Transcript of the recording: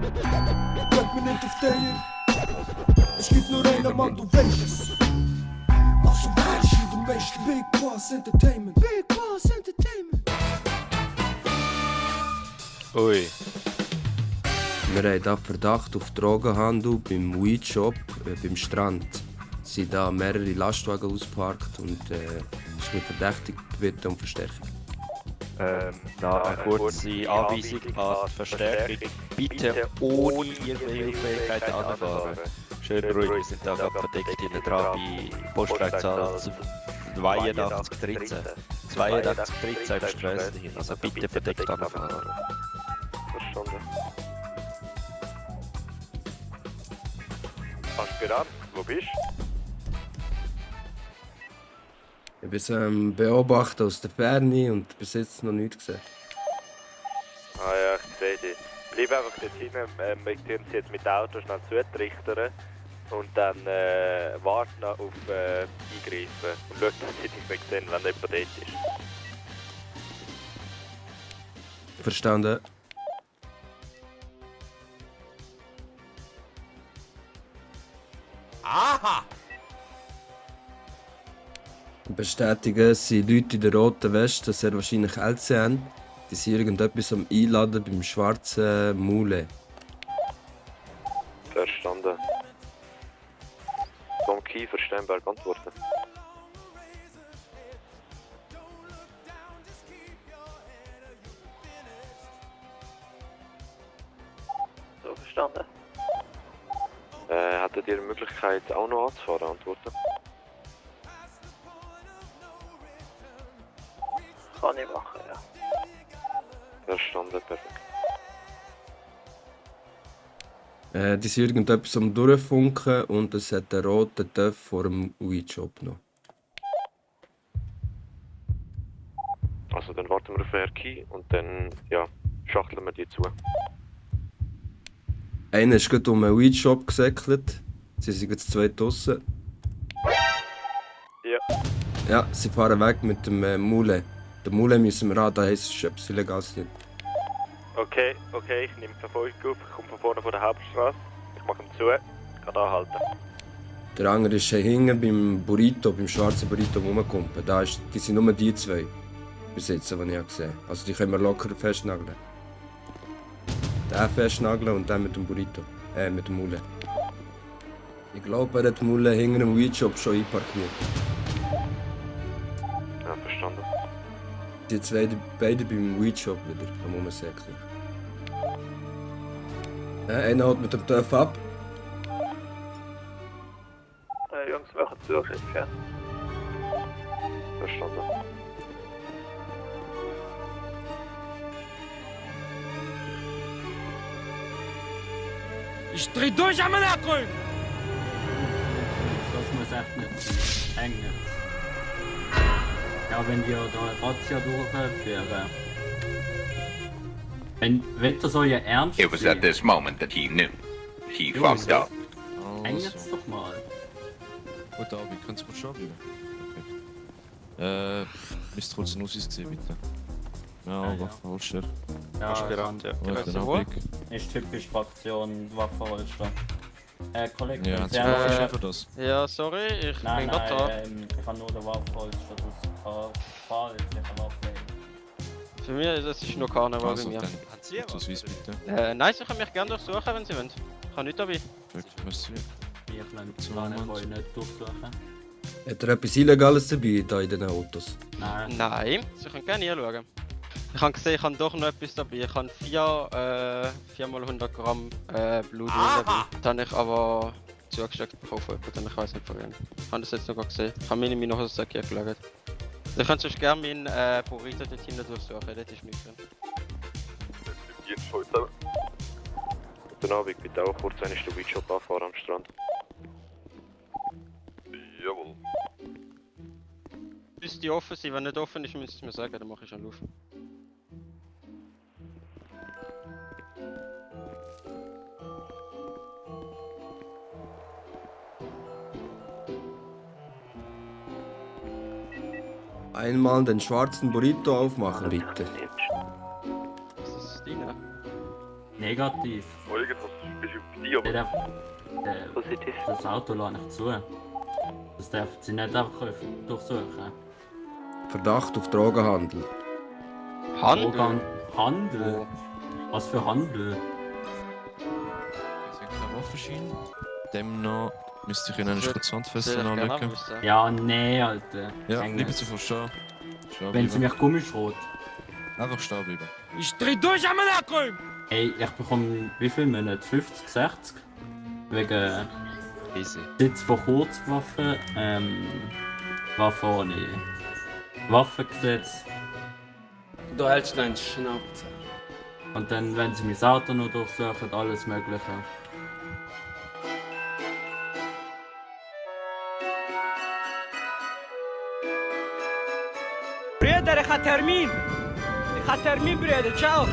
Bleib mir nicht auf der. Es gibt nur einen Mann, du weißt es. Also weißt du, der meiste Big Boss Entertainment. Big Boss Entertainment. Ui. Wir haben hier Verdacht auf Drogenhandel beim Weed-Shop beim Strand. Es sind da mehrere Lastwagen ausgeparkt und ist mir verdächtig gebeten um Verstärkung. Da eine kurze Anweisung an die Verstärkung. Bitte ohne irgendwelche Hilfsfähigkeit anfahren. Schön ruhig, wir sind da gerade verdeckt hinten dran bei Postleitzahl 8213. 8213 auf der Straße hin, also bitte verdeckt anfahren. Verstanden. Aspirant, wo bist du? Ich bin so am Beobachten aus der Ferne und bis jetzt noch nichts gesehen. Ah ja, ich sehe dich. Bleib einfach dort hinten, wir tun sie jetzt mit dem Auto schnell zutrichtern und dann warten auf Eingreifen und schauen, dass sie dich nicht sehen, wenn jemand dort ist. Verstanden? Aha! Bestätigen, es sind Leute in der roten Weste, sehr wahrscheinlich LCN. Die sind irgendetwas am Einladen beim schwarzen Mule. Verstanden. Tom Kiefer, Steinberg, antworten. So, verstanden. Hättet ihr die Möglichkeit, auch noch anzufahren? Antworten. Kann ich machen, ja. Verstanden, perfekt. Die sind irgendetwas am Durchfunken und es hat einen roten Töff vor dem Weed-Shop noch. Also dann warten wir auf Erki und dann ja, schachteln wir die zu. Einer ist gerade um einen Weed-Shop gesäckelt. Sie sind jetzt zwei draussen. Ja. Ja, sie fahren weg mit dem Mule. Den Mule müssen wir an, da heisst es etwas Illegales. Okay, ich nehme die Verfolgung auf, ich komme von vorne von der Hauptstraße. Ich mache ihn zu, kann anhalten. Der andere ist hinten beim Burrito, beim schwarzen Burrito rumgekommen. Die sind nur die zwei bis jetzt, die ich gesehen habe. Also die können wir locker festnageln. Den festnageln und den mit dem Burrito. Mit dem Mule. Ich glaube, er hat die Mule hinter dem Weedshop schon einparkiert. Ja, verstanden. Die zwei, beide beim Weedshop wieder, am Rumsäckeln. Einer haut mit dem Töff ab. Jungs, machen Zuschrift, ja. Verstanden. Ich dreh durch am Nachgrün! Das muss echt nicht sein. Eng nicht. Ja, wenn die da Razzia durchführen. Wenn das euer Ernst It was at this moment that he knew. He fucked up. Eng jetzt doch mal. Guten Abend, können Sie kurz schreiben? Müsst kurz einen Ausweis sehen, bitte. Ja, ja. Waffenholster. Ja, Aspirant, ja. Guten Abend. ist typisch Fraktion Waffenholster. Kollege, Ja, können haben Sie Sie Waffenschein für das? Ja, sorry, ich bin Nein, gerade da. ich habe nur den Waffenholster, das Fall jetzt nicht ablegen. Für mich das ist noch Karneval Also bei mir. dann, Haben Sie kurz Ausweis bitte. Nein, Sie können mich gerne durchsuchen, wenn Sie wollen. Ich habe nichts dabei. Perfekt, merci. Ich kann euch nicht durchsuchen. Hat er etwas Illegales dabei da in den Autos? Nein. Nein, Sie können gerne hinschauen. Ich habe gesehen, ich habe doch noch etwas dabei. Ich habe 4 mal 100 Gramm Blut dabei. Das habe ich aber zugesteckt bekommen von jemandem, ich weiß nicht von wem. Ich habe das jetzt noch gar gesehen. Ich habe meine in meinen Hosensäcke gelegt. Sie können sonst gerne meinen Burrito dort hinten durchsuchen, dort ist nichts drin. Guten Abend, bitte auch kurz eine Stunde Weedshop anfahren am Strand. Jawohl. Müsste die offen sein, wenn nicht offen ist, müsst ihr es mir sagen, dann mache ich schon Luft. Einmal den schwarzen Burrito aufmachen, bitte. Was ist das deine? Negativ. Oh, irgendwas ist auf dir. Der darf, Positiv. das Auto lässt nicht zu. Das darf sie nicht einfach durchsuchen. Verdacht auf Drogenhandel. Handel? Handel? Was für Handel? Ich habe keinen Waffenschein. Dem müsste ich Ihnen eine Spezialfessel Soll ich gerne anlegen. wissen? Ja, nee, Alter. Ja, Engel. bleiben Sie vor stehen. Stehen Wenn sie bleiben. mich Gummischrot. Einfach stehen bleiben. Ey, ich bekomme wie viel Monate? 50, 60? Wegen Easy. Sitz von Kurzwaffen, Waffe ohne Waffengesetz. Du hältst deinen Schnauze. Und dann, wenn sie mein Auto noch durchsuchen, alles Mögliche. Brüder, ich habe Termin. Brüder, ciao.